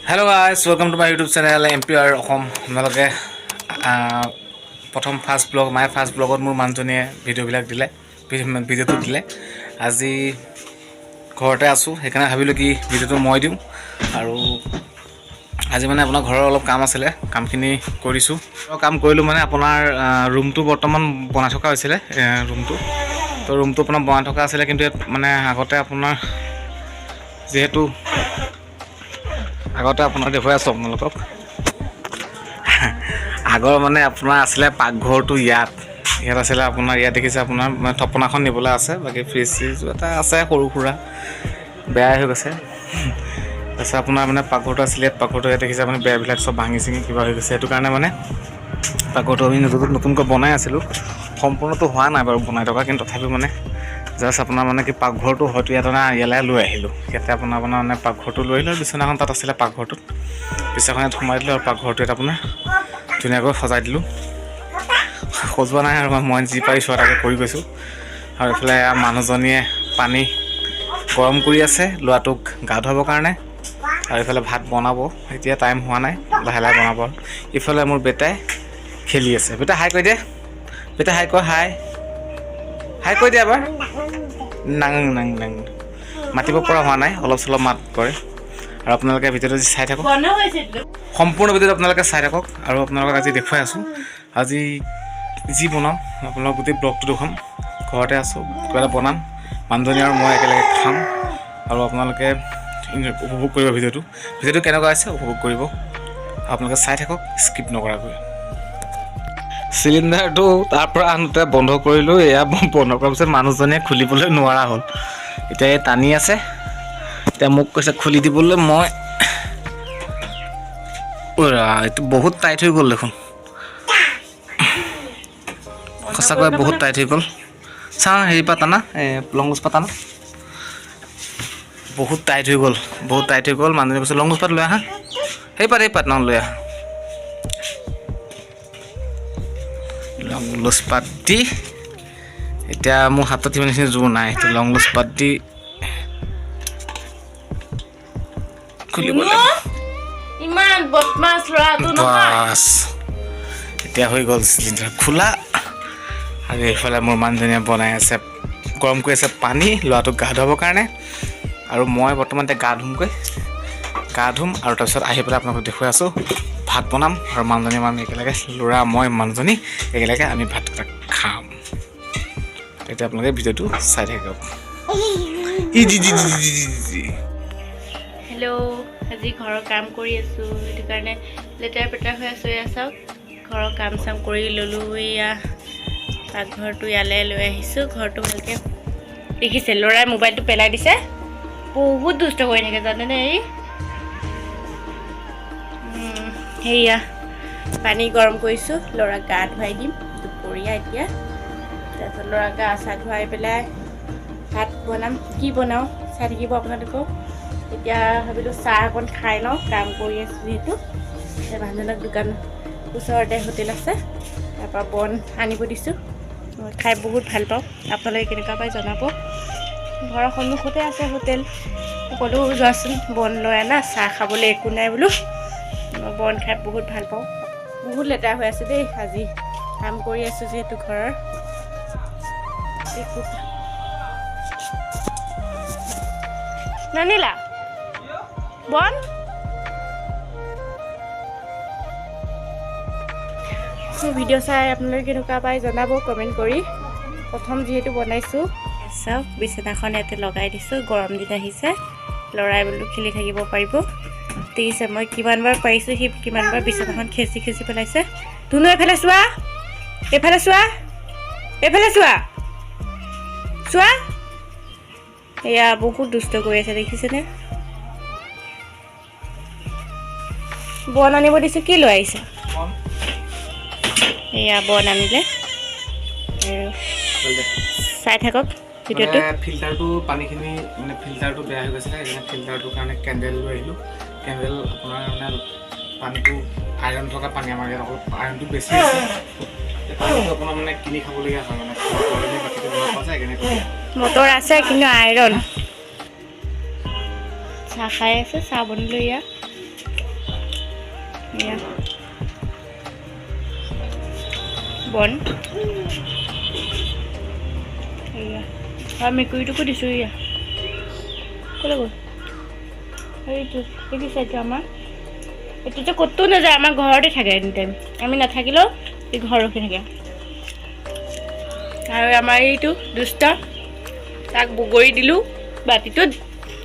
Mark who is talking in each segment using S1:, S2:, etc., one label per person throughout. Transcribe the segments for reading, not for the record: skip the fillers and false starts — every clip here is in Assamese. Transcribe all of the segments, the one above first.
S1: Hello guys, welcome to my YouTube channel MPR Assam. আপোনালোকে প্ৰথম ফাৰ্ষ্ট ব্লগ, মাই ফাৰ্ষ্ট ব্লগত মোৰ মানুহজনীয়ে ভিডিঅ'বিলাক দিলে, ভিডিঅ'টো দিলে। আজি ঘৰতে আছোঁ, সেইকাৰণে ভাবিলোঁ কি ভিডিঅ'টো মই দিওঁ। আৰু আজি মানে আপোনাৰ ঘৰৰ অলপ কাম আছিলে, কামখিনি কৰিছোঁ। আৰু কাম কৰিলোঁ মানে আপোনাৰ ৰুমটো বৰ্তমান বনাই থকা হৈছিলে। ৰুমটো তো ৰুমটো আপোনাৰ বনাই থকা আছিলে, কিন্তু ইয়াত মানে আগতে আপোনাৰ যিহেতু আগতে আপোনাৰ দেখুৱাই আছোঁ আপোনালোকক, আগৰ মানে আপোনাৰ আছিলে পাকঘৰটো ইয়াত ইয়াত আছিলে আপোনাৰ। ইয়াত দেখিছে আপোনাৰ মানে থপনাখন নিবলৈ আছে, বাকী ফ্ৰিজ চিজ এটা আছে সৰু সুৰা, বেয়াই হৈ গৈছে। তাৰপিছত আপোনাৰ মানে পাকঘৰটো আছিলে ইয়াত। পাকঘৰটো ইয়াত দেখিছে আপুনি, বেৰবিলাক চব ভাঙি চিঙি কিবা হৈ গৈছে। সেইটো কাৰণে মানে পাকঘৰটো আমি নতুনকৈ বনাই আছিলোঁ। সম্পূৰ্ণটো হোৱা নাই বাৰু বনাই থকা, কিন্তু তথাপিও মানে জাষ্ট আপোনাৰ মানে কি পাকঘৰটো হয়তো ইয়াত মানে ইয়ালৈ লৈ আহিলোঁ। ইয়াতে আপোনাৰ আপোনাৰ মানে পাকঘৰটো লৈ আহিলোঁ আৰু বিচনাখন তাত আছিলে পাকঘৰটোত, বিচনাখন ইয়াত সোমাই দিলোঁ আৰু পাকঘৰটো ইয়াত আপোনাৰ ধুনীয়াকৈ সজাই দিলোঁ। সজোৱা নাই আৰু মই যি পাৰিছোঁ আৰু তাকে কৰি গৈছোঁ। আৰু এইফালে মানুহজনীয়ে পানী গৰম কৰি আছে ল'ৰাটোক গা ধুৱাবৰ কাৰণে, আৰু এইফালে ভাত বনাব। এতিয়া টাইম হোৱা নাই, লাহে লাহে বনাব। আৰু ইফালে মোৰ বেটাই খেলি আছে। বেটা, হাই কৈ দে। বেটা, হাই ক। হাই, হাই কৈ দিয়া এবাৰ। নাং নাং নাং। মাতিব পৰা হোৱা নাই, অলপ চলপ মাত কৰে। আৰু আপোনালোকে ভিডিঅ'টো যদি চাই থাকক, সম্পূৰ্ণ ভিডিঅ'টো আপোনালোকে চাই থাকক। আৰু আপোনালোকক আজি দেখুৱাই আছোঁ, আজি যি বনাম আপোনালোক গোটেই ব্লগটো দেখুৱাম। ঘৰতে আছোঁ, কিবা এটা বনাম, মানুহজনী আৰু মই একেলগে খাম আৰু আপোনালোকে উপভোগ কৰিব ভিডিঅ'টো। ভিডিঅ'টো কেনেকুৱা হৈছে উপভোগ কৰিব, আপোনালোকে চাই থাকক স্কিপ নকৰাকৈ। চিলিণ্ডাৰটো তাৰ পৰা আনোতে বন্ধ কৰিলোঁ। এয়া বন্ধ কৰাৰ পিছত মানুহজনীয়ে খুলিবলৈ নোৱাৰা হ'ল। এতিয়া এই টানি আছে। এতিয়া মোক কৈছে খুলি দিবলৈ। মই উৰা, এইটো বহুত টাইট হৈ গ'ল দেখোন। সঁচাকৈ বহুত টাইট হৈ গ'ল। চাওঁ, হেৰি পৰা টানা, এই লংগুজ পাত টানা। বহুত টাইট হৈ গ'ল, বহুত টাইট হৈ গ'ল। মানুহজনে কৈছে লংগুজ পাত লৈ আহা। সেই পাত, এই পাত ন লৈ আহা। লংলোচ পাত দি এতিয়া মোৰ হাতত ইমানখিনি জোৰ নাই। এতিয়া লংলোচ পাত দি খুলিব লাগিব।
S2: ইমান বদমাছ ল'ৰাটো নহয়।
S1: বাছ, এতিয়া হৈ গ'ল চিলিণ্ডাৰ খোলা। আৰু এইফালে মোৰ মানুহজনীয়ে বনাই আছে, গৰম কৰি আছে পানী ল'ৰাটোক গা ধুৱাবৰ কাৰণে। আৰু মই বৰ্তমান এতিয়া গা ধুমগৈ। গা ধুম আৰু তাৰপিছত আহি পেলাই আপোনালোকক দেখুৱাই আছোঁ, ভাত বনাম আৰু মানুহজনী আমি একেলগে, ল'ৰা, মই, মানুহজনী একেলগে আমি ভাতকেইটা খাম। তেতিয়া আপোনালোকে ভিডিঅ'টো চাই থাকক। ই জি জি জি জি জি জি।
S2: হেল্ল', আজি ঘৰৰ কাম কৰি আছোঁ, সেইটো কাৰণে লেতেৰা পেতেৰা হৈ আছোঁ। এয়া চাওক, ঘৰৰ কাম চাম কৰি ল'লোঁ। এয়া পাকঘৰটো ইয়ালৈ লৈ আহিছোঁ। ঘৰটো ভালকৈ দেখিছে। ল'ৰাই মোবাইলটো পেলাই দিছে। বহুত দুষ্ট কৰি থাকে জানেনে এই। সেয়া পানী গৰম কৰিছোঁ, ল'ৰাক গা ধুৱাই দিম দুপৰীয়া এতিয়া। তাৰপিছত ল'ৰাক গা চা ধুৱাই পেলাই ভাত বনাম। কি বনাওঁ চাই থাকিব আপোনালোকেও। এতিয়া ভাবিলোঁ চাহ অকণ খাই লওঁ, কাম কৰি আছোঁ যিহেতু। এই মানুহজনক দোকান ওচৰতে হোটেল আছে, তাৰপৰা বন আনিব দিছোঁ। মই খাই বহুত ভাল পাওঁ, আপোনালোকে কেনেকুৱা পায় জনাব। ঘৰৰ সন্মুখতে আছে হোটেল। ক'লোঁ, যোৱাচোন বন লৈ আনা, চাহ খাবলৈ একো নাই বোলো। মই বন খাই বহুত ভাল পাওঁ। বহুত লেতেৰা হৈ আছে দেই আজি, কাম কৰি আছোঁ যিহেতু ঘৰৰ। একো নানিলা বন? মোৰ ভিডিঅ' চাই আপোনালোকে কেনেকুৱা পায় জনাব কমেণ্ট কৰি। প্ৰথম যিহেতু বনাইছোঁ। চাওক, বিচনাখন ইয়াতে লগাই দিছোঁ। গৰম দিন আহিছে, ল'ৰাই বোলো খেলি থাকিব পাৰিব। দেখিছে, মই কিমানবাৰ পাৰিছোঁ, সি কিমানবাৰ বিচনাখন খেচি খেচি পেলাইছে। ধুনু, এইফালে চোৱা, এইফালে চোৱা, এইফালে চোৱা, চোৱা। এয়া বহুত দুষ্ট কৰি আছে, দেখিছেনে? বন আনিব দিছোঁ, কি লৈ আহিছে? এয়া বন আনিলে। আৰু চাই থাকক ভিডিঅ'টো।
S1: মানে ফিল্টাৰটো, পানীখিনি মানে ফিল্টাৰটো বেয়া হৈ গৈছিলে, সেইকাৰণে ফিল্টাৰটোৰ কাৰণে কেণ্ডেল লৈ আহিলোঁ। কেণ্ডেল আপোনাৰ মানে পানীটো আইৰণ থকা পানী, আমাৰ ইয়াত অলপ আইৰণটো বেছি আছে। এই পানীটো আপোনাৰ মানে কিনি খাবলগীয়া হয়, মানে বাকীটো পোৱা যায় সেইকাৰণে।
S2: মটৰ আছে কিন্তু আইৰণ। চাহ খাই আছে, চাহ বনালোঁ। ইয়াত এয়া বন। এয়া আৰু মেকুৰীটোকো দিছোঁ। এয়া ক'লৈ গ'ল? এইটো দেখিছে, এইটো আমাৰ, এইটো যে ক'তো নাযায়, আমাৰ ঘৰতে থাকে এনি টাইম। আমি নাথাকিলেও এই ঘৰ ৰখি থাকে। আৰু আমাৰ এইটো দুষ্ট, তাক বগৰী দিলোঁ বাতিটোত,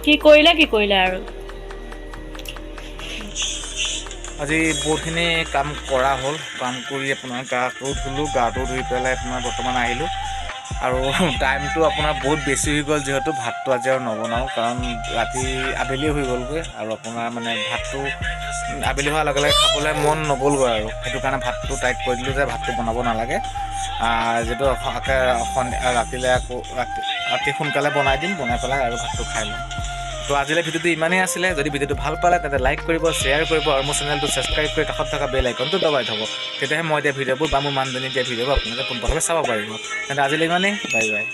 S2: কি কৰিলে কি কৰিলে আৰু।
S1: আজি বহুতখিনি কাম কৰা হ'ল। কাম কৰি আপোনাৰ গাটো ধুলোঁ। গাটো ধুই পেলাই আপোনাৰ বৰ্তমান আহিলোঁ আৰু টাইমটো আপোনাৰ বহুত বেছি হৈ গ'ল, যিহেতু ভাতটো আজি আৰু নবনাওঁ, কাৰণ ৰাতি আবেলি হৈ গ'লগৈ আৰু আপোনাৰ মানে ভাতটো আবেলি হোৱাৰ লগে লগে খাবলৈ মন নগ'লগৈ আৰু সেইটো কাৰণে ভাতটো তাইক কৈ দিলোঁ যে ভাতটো বনাব নালাগে, যিহেতু সন্ধিয়া ৰাতিলৈ আকৌ ৰাতি ৰাতি সোনকালে বনাই দিম, বনাই পেলাই আৰু ভাতটো খাই ল'ম। তো আজিলৈ ভিডিঅ'টো ইমানেই আছিলে। যদি ভিডিঅ'টো ভাল পালে, তেন্তে লাইক কৰিব, শ্বেয়াৰ কৰিব আৰু মোৰ চেনেলটো ছাবস্ক্ৰাইব কৰি কাষত থকা বেল আইকনটো দবাই থ'ব। তেতিয়াহে মই দিয়া ভিডিঅ'বোৰ বা মোৰ মানুহজনী দিয়া ভিডিঅ'বোৰ আপোনালোকে পোনপ্ৰথমে চাব পাৰিব। তেন্তে আজিলৈ ইমানেই, বাই বাই।